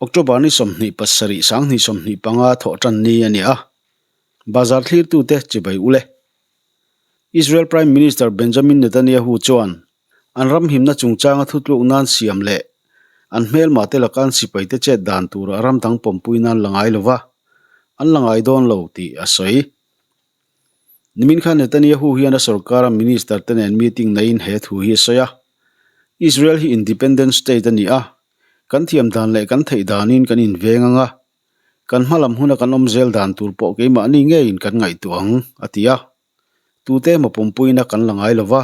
October ni 27 2025 thawh tan ni a ni a, bazar thlirtute chibai ule. Israel Prime Minister Benjamin Netanyahu chuan an ram himna chungchanga thutluk nan siam leh an hmelma te laka an sipaite chet dan tura ram dang pawmpui nan la ngai lova, an la ngai dawn lo tih a sawi. Nimin khan Netanyahu hian a sorkara minister te nen meeting neiin he thu hi a sawi a, Israel hi independent state a ni a, kan thiam dan leh kan theih danin kan inveng ang a, kan hmalam huna kan awm zel dan tur pawh keimahni ngeiin kan ngaihtuah ang, a ti a. Tute emaw pumpuina kan la ngai lova,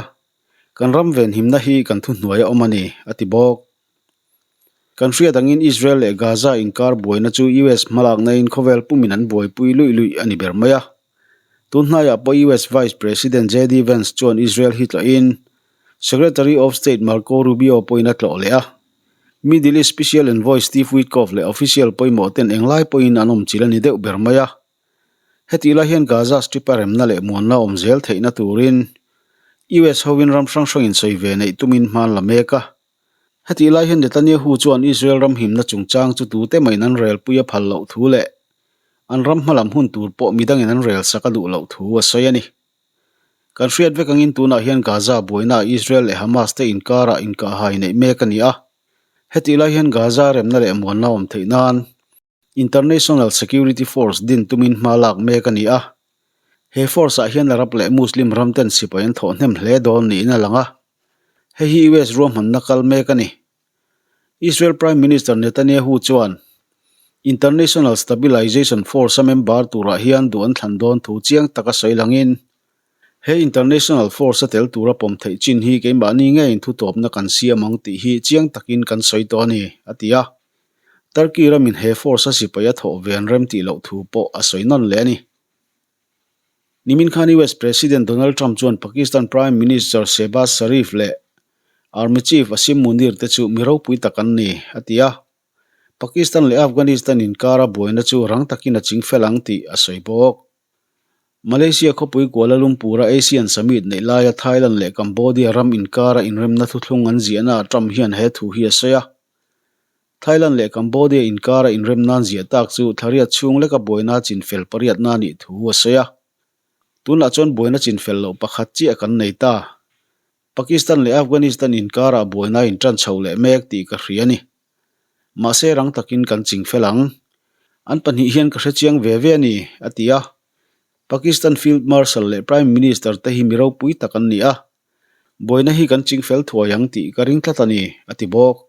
kan ram venhimna hi kan thuhnuai a awm a ni, a ti bawk. Kan hriat angin Israel leh Gaza inkar buaina chu US hmalakna in khawvel pumin an buaipui luih luih a ni ber mai a. Tun hnaiah pawh US Vice President JD Vance chuan Israel hi tlawhin Secretary of State Marco Rubio pawhin a tlawh leh a. Middle East Special Envoy Steve Witkoff leh official pawimawh ten englai pawhin an awmchilh a ni deuh ber mai a. Hetih lai hian Gaza Strip a remna leh muanna awm zel theihna turin US hovin ram hrang hrangin sawi ve neih tumin hman la mek a. Hetih lai hian Netanyahu chuan Israel ram himna chungchang chu tute maiin an relpui a phal loh thu leh an ram hmalam hun tur pawh midangin an rel sak a duh loh thu a sawi a ni. Kan hriat vek angin tunah hian Gaza buainaah Israel leh Hamas te inkarah inkahhai neih mek a ni a. Hetih lai hian Gaza remna leh muanna awm theih nan International Security Force din tumin hma lak mek a ni a. He force-ah hian Arab leh Muslim ram ten sipai an thawh hnem hle dawn niin a lang a. Hei hi US ruahmanna kal mek a ni. Israel Prime Minister Netanyahu chuan International Stabilization Force-a member turah hian duh an thlan dawn thu chiang taka sawi langin, He International Force-a tel tura pawm theih chin hi keimahni ngeiin thutawpna kan siam ang tih hi chiang takin kan sawi tawh a ni, a ti a. Turkey ramin he force-a sipai a thawh ve an rem tih loh thu pawh a sawi nawn leh a ni. Nimin khan US President Donald Trump chuan Pakistan Prime Minister Shehbaz Sharif leh Army Chief Asim Munir te chu mi ropui tak an ni, a ti a. Pakistan leh Afghanistan inkara buaina chu rang takin a chingfel ang tih a sawi bawk. Malaysia khawpui Kuala Lumpur-a ASEAN Summit neih laia Thailand leh Cambodia ram inkara inremna thuthlung an ziahnaah Trump hian he thu hi a sawi a. Thailand leh Cambodia inkara inremna'n ziah tak chu thlariat chhung leka buaina chinfel pariatna a nih thu a sawi a. Tunah chuan buaina chinfel loh pakhat chiah kan nei ta. Pakistan leh Afghanistan inkarah buaina intan chho leh mek tih ka hria a ni. Mahse rang takin kan chingfel ang. An pahnih hian ka hrechiang ve ve a ni, a ti a. Pakistan Field Marshal leh Prime Minister te hi mi ropui tak an ni a. Buaina hi kan chingfel thuai ang tih ka ring tlat a ni, a ti bawk.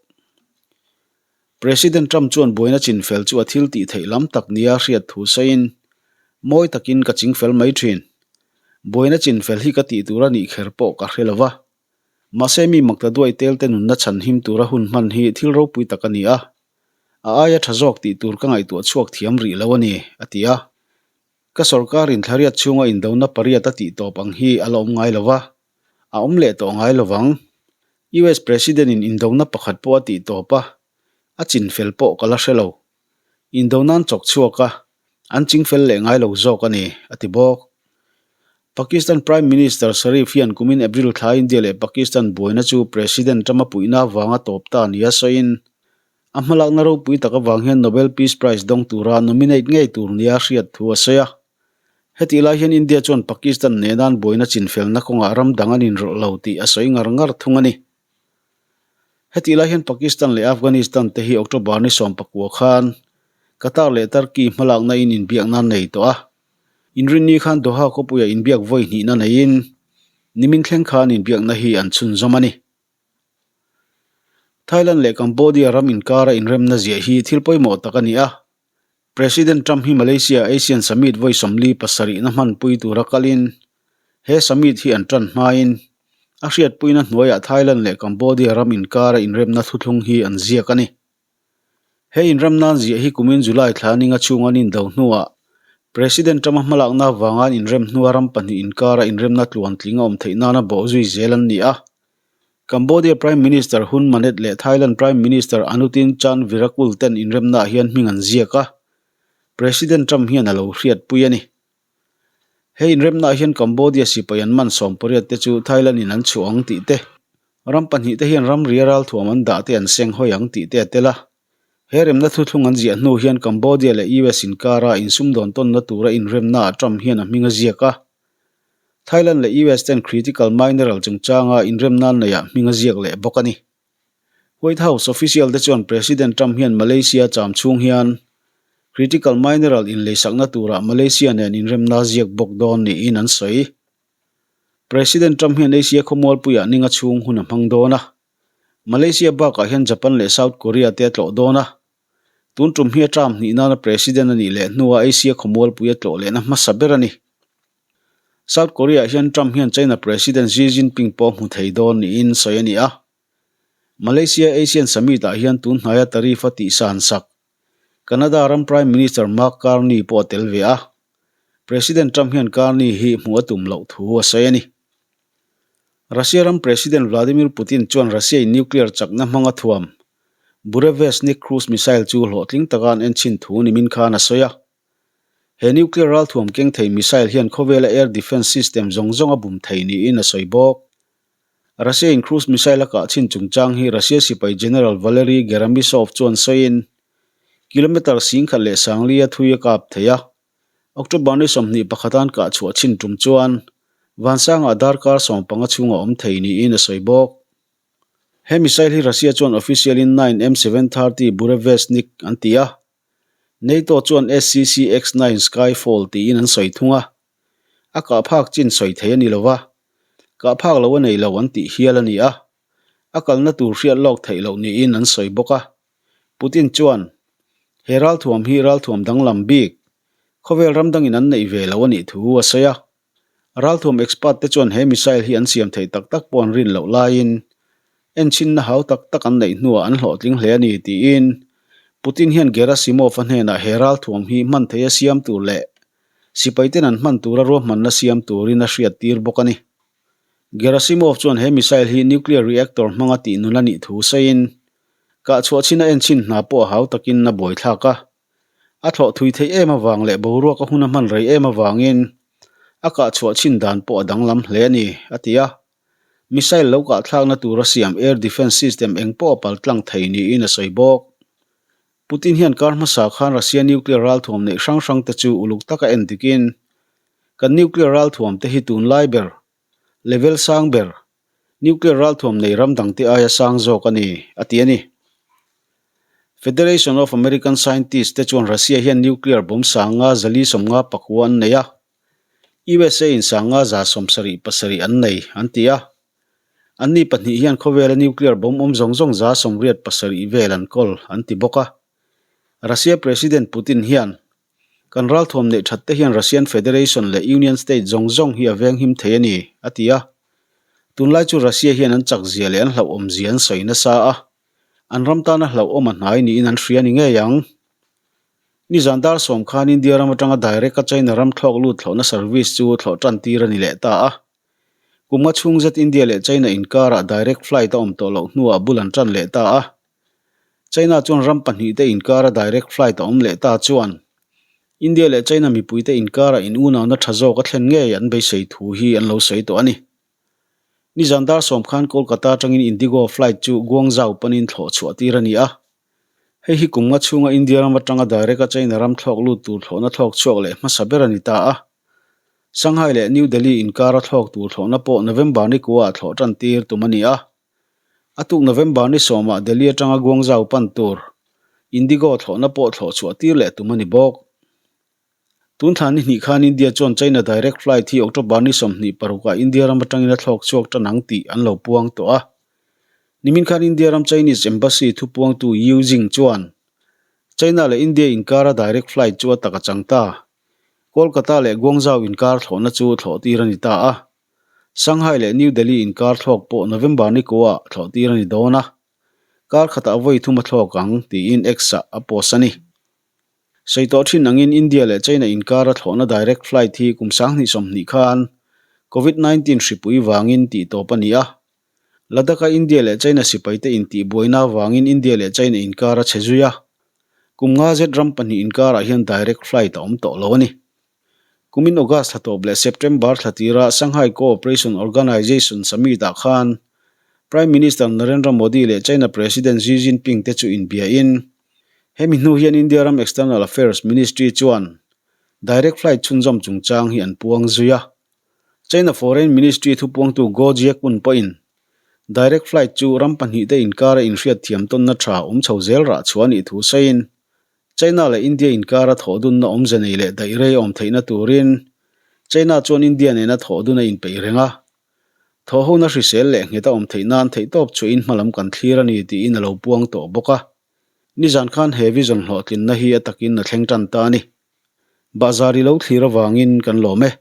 President Trump chuan buaina chinfel chu a thil tih theih lam tak nia hriat thu sawiin, Mawi takin ka chingfel mai thin. Buaina chinfel hi ka tih tur a nih kher pawh ka hre lo va. Mahse mi makta duai tel te nunna chhan him tura hun hman hi thil ropui tak a ni a, a aia tha zawk tih tur ka ngaihtuah chhuak thiam rih lo a ni, a ti a. Ka sorkarin thlariat chhunga indona pariat a tih tawp ang hi a la awm ngai lo va, a awm leh tawh ngai lo vang. US President-in indona pakhat pawh a tih tawp a, a chinfel pawh ka la hre lo. Indona an chawk chhuak a, an chingfel leh ngai lo zawk a ni, a ti bawk. Pakistan Prime Minister Sharif hian kumin April thla India leh Pakistan buaina chu President Trump-a puihna avanga tawp ta nia sawiin, a hmalakna ropui tak avang hian Nobel Peace Prize dawng tura nominate ngei tur nia hriat thu a sawi a. Hetih lai hian India chuan Pakistan nena an buaina chinfelna kawngah ram dang an inrawlh lo tih a sawi ngar ngar thung a ni. Hetih lai hian Pakistan leh Afghanistan te hi October ni 19 khan Qatar leh Turkey hmalakna in inbiakna an nei tawh a. Inrinni khan Doha khawpuiah inbiak vawi hnihna neiin nimin thleng khan inbiakna hi an chhunzawm a ni. Thailand leh Cambodia ram inkara inremna ziah hi thil pawimawh tak a ni a. President Trump hi Malaysia ASEAN Summit vawi 47 na hmanpui tura kalin he summit hi an tan hmain a hriatpuina hnuaiah Thailand leh Cambodia ram inkara inremna thuthlung hi an ziak a ni. He inremna an ziah hi kumin July thla ninga chhunga an indo hnuah President Trump-a hmalakna avanga an inrem hnua ram pahnih inkara inremna tluantling a awm theih nana bawhzui zel an ni a. Cambodia Prime Minister Hun Manet leh Thailand Prime Minister Anutin Charnvirakul ten inremnaah hian hming an ziak a, President Trump hian a lo hriatpui a ni. He inremnaah hian Cambodia sipai an man 18 te chu Thailand in an chhuah ang tih te, ram pahnih te hian ramri a ralthuam an dah te an seng hawi ang tih te a tel a. He remna thuthlung an ziah hnu hian Cambodia leh US inkara insumdawn tawnna tura inremnaah Trump hian a hming a ziak a. Thailand leh US ten critical mineral chungchanga inremna an neihah hming a ziak leh bawk a ni. White House official te chuan President Trump hian Malaysia cham chhung hian critical mineral inleisakna turah Malaysia nen inremna a ziak bawk dawn niin an sawi. President Trump hian Asia khawmualpuiah ninga chhung hun a hmang dawn a. Malaysia bakah hian Japan leh South Korea te a tlawh dawn a. Tun tum hi a term hnih nana President a nih leh hnuah Asia khawmualpui a tlawh lehna hmasa ber a ni. South Korea ah hian Trump hian China President Xi Jinping pawh hmu thei dawn niin sawi a ni a. Malaysia Asian Summit ah hian tun hnaia tariff a tihsan sak Canada ram Prime Minister Mark Carney pawh a tel ve a. President Trump hian Carney hi hmuh a tum loh thu a sawi a ni. Russia ram President Vladimir Putin chuan Russia-in nuclear chakna hmanga thuam Burevestnik cruise missile chu hlawhtling taka an enchhin thu nimin khan a sawi a. He nuclear ralthuam keng thei missile hian khawvela air defence system zawng zawng a bum thei niin a sawi bawk. Russia-in cruise missile a kah chhin chungchang hi Russia sipai General Valery Geramisov chuan sawiin, Kilometre 10,004 a thui a kap thei a, October ni 21 an kah chhuah chhin tum chuan Vansangah darkar 15 chhunga awm thei niin a sawi bawk. He missile hi Russia chuan official-in 9M730 Burevestnik an ti a, NATO chuan SCCX-9 Skyfall tiin an sawi thung a. A kah phak chin sawi thei a ni lo va, kah phak lo a nei lo an tih hial a ni a, a kalna tur hriat lawk theih loh niin an sawi bawk a. Putin chuan, He ralthuam hi ralthuam danglam bik, khawvel ram dangin an neih ve lo a nih thu a sawi a. Ralthuam expert te chuan he missile hi an siam theih tak tak pawh an rin loh laiin enchhinna hau tak tak an neih hnuah an hlawhtling hle a ni tiin Putin hian Gerasimov-a hnenah he ralthuam hi hman theia siam tur leh sipaiten an hman tura ruahmanna siam turin a hriattir bawk a ni. Gerasimov chuan he missile hi nuclear reactor hmanga tihnun a nih thu sawiin Kah chhuah chin a en chhin hna pawh a hau takin a buaithlak a. A thlawh thui theih em avang leh boruak a hun a hman rei em avangin a kah chhuah chhin dan pawh a danglam hle a ni, a ti a. Missile lo kah thlakna tura siam air defence system eng pawh a pal tlang thei niin a sawi bawk. Putin hian kar hmasa khan Russia nuclear ralthuam neih hrang hrang te chu uluk taka en dikin, Kan nuclear ralthuam te hi tunlai ber, level sang ber, Nuclear ralthuam nei ram dangte aia sang zawk a ni, a ti a ni. Federation of American Scientists te chuan Russia hian nuclear bomb 5509 an nei a, USA in 5177 an nei, an ti a. Anni pahnih hian khawvela nuclear bomb awm zawng zawng 87 vel an kawl, an ti bawk a. Russia President Putin hian Kan ralthuam neih that te hian Russian Federation leh Union State zawng zawng hi a venghim thei a ni, a ti a. Tunlai chu Russia hian an chak zia leh an hlauhawm zia an sawi nasa a, an ram tana hlauhawm a hnai niin an hria ni ngei ang. Nizan dar sawm khan India ram atanga direct a China ram thlawk lut thlawhna service chu thlawh tan tir a ni leh ta a. Kum nga chhung zet India leh China inkarah direct flight a awm tawh loh hnuah bul an tan leh ta a. China chuan ram pahnihte inkara direct flight a awm leh ta chuan India leh China mipuite inkara in unauna tha zawk a thlen ngei an beisei thu hi an lo sawi tawh a ni. Nizan dar sawm khan Kolkata atangin Indigo flight chu Guangzhou panin thlawh chhuah tir a ni a. Hei hi kum nga chhunga India ram atanga direct a China ram thlawk lut tur thlawhna thlawk chhuak leh hmasa ber a ni ta a. Shanghai leh New Delhi inkara thlawk tur thlawhna pawh November ni kuaah thlawh tan tir tum a ni a. A tuk November ni sawmah Delhi atanga Guangzhou pan tur Indigo thlawhna pawh thlawh chhuah tir leh tum a ni bawk. Tun thla ni hnih khan India chuan China direct flight hi October ni 26 ah India ram atangin a thlawk chhuak tan ang tih an lo puang tawh a. Nimin khan India ram Chinese Embassy thupuangtu Yu Jing chuan China leh India inkara direct flight chu a tak a chang ta. Kolkata leh Guangzhou inkar thlawhna chu thlawh tir a ni ta a. Shanghai leh New Delhi inkar thlawk pawh November ni kuaah thlawh tir a ni dawn a, kar khatah vawi thum a thlawk ang tiin X-ah a post a ni. Sawi tawh thin angin India leh China inkara thlawhna direct flight hi kum 2020 khan Covid 19 hripui vangin tih tawp a ni a. Ladakh-a India leh China sipaite intihbuaina avangin India leh China inkar a che zui a, kum nga zet ram pahnih inkarah hian direct flight a awm tawh lo a ni. Kumin August thla tawp leh September thla tira Shanghai Cooperation Organization Summit-ah khan Prime Minister Narendra Modi leh China President Xi Jinping te chu inbiain. Hemi hnu hian India ram External Affairs Ministry chuan direct flight chhunzawm chungchang hi an puang zui a. China Foreign Ministry thupuangtu Guo Jiakun pawhin direct flight chu ram pahnihte inkara inhriatthiam tawnna tha awm chho zel rah chhuah a nih thu sawiin China leh India inkara thawhdunna awmze nei leh daih rei awm theihna turin China chuan India nena thawhdun a inpeih reng a. Thawhhona hrisel leh nghet a awm theih nan theihtawp chhuahin hmalam kan thlir a ni tiin a lo puang tawh bawk a. Nizan khan he vision hlawhtlinna hi a takin a thleng tan ta a ni. Bahzar i lo thlir avangin kan lawm e.